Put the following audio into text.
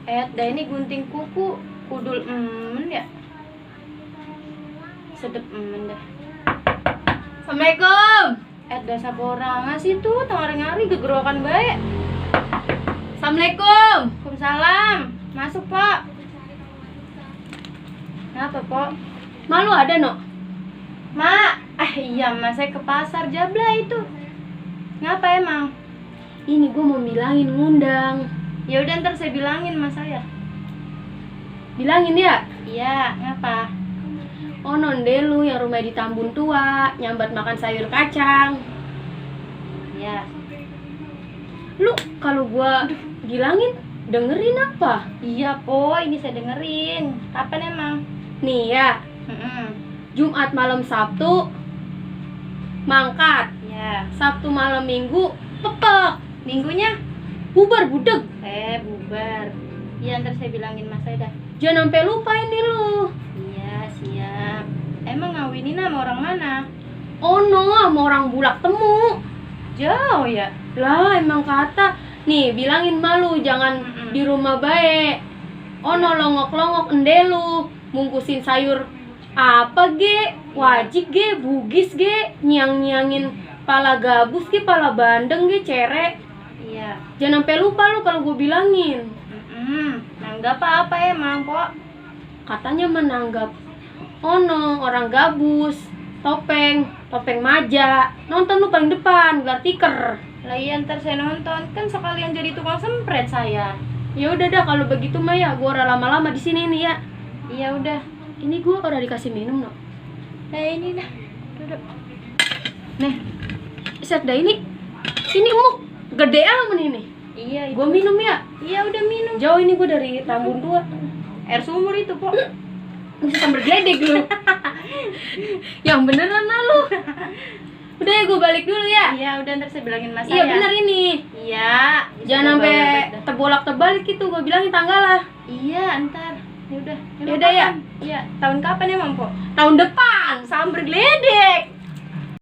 Dah ini gunting kuku kudul ya. Sedep dah. Assalamualaikum. Dah saborangan sih tuh tangari-ngari gegerokan bae. Assalamualaikum. Waalaikumsalam. Masuk, Pak. Kenapa, Pak? Malu ada, no? Mak, iya, Mas, saya ke pasar Jabla itu. Ngapa emang? Ini gue mau bilangin ngundang. Ya udah ntar saya bilangin Mas saya. Bilangin ya? Iya, ngapa? Oh, nonde lu yang rumah di Tambun Tua, nyambat makan sayur kacang. Iya. Lu kalau gua bilangin dengerin apa? Iya, Po, ini saya dengerin. Kapan emang? Nih ya, Jumat malam Sabtu mangkat, Iya. Sabtu malam Minggu pepek, Minggunya? bubar budeg. Bubar. Iya, ntar saya bilangin Mas saya dah. Jangan sampai lupa ini lu. Iya, siap. Emang ngawinin sama orang mana? Oh no, sama orang Bulak Temu. Jauh ya? Lah emang kata, nih bilangin malu jangan di rumah bae. Ono longok-longok ende lu, bungkusin sayur apa ge, wajik ge, bugis ge, nyiang-nyiangin pala gabus ge, pala bandeng ge, cere. Iya. Jangan sampai lupa lu kalau gue bilangin. Nanggap apa emang, Po? Katanya menanggap ono orang gabus, topeng maja. Nonton lu paling depan, gelar tiker. Lah iya, ntar saya nonton. Kan sekalian jadi tukang sempret saya. Ya udah dah kalau begitu mah ya, gua udah lama-lama di sini nih ya. Iya udah. Ini gua udah dikasih minum no. Ini dah. Duduk. Nih, set dah ini. Ini muk gede amat ini. Iya, itu. Gua minum ya. Iya, udah minum. Jauh ini gua dari Tambun Tua. Air sumur itu, Po. Bisa sambil geledek lu. Yang beneran lah lu. Udah ya gua balik dulu ya. Iya, udah ntar saya bilangin Mas Iya saya. bener ini. Iya. Jangan sampai terbolak-terbalik gitu, gua bilangin tanggal lah. Iya, ntar. Ya udah. Yaudah ya. Iya, tahun kapan emang, Po? Tahun depan. Sambar geledek.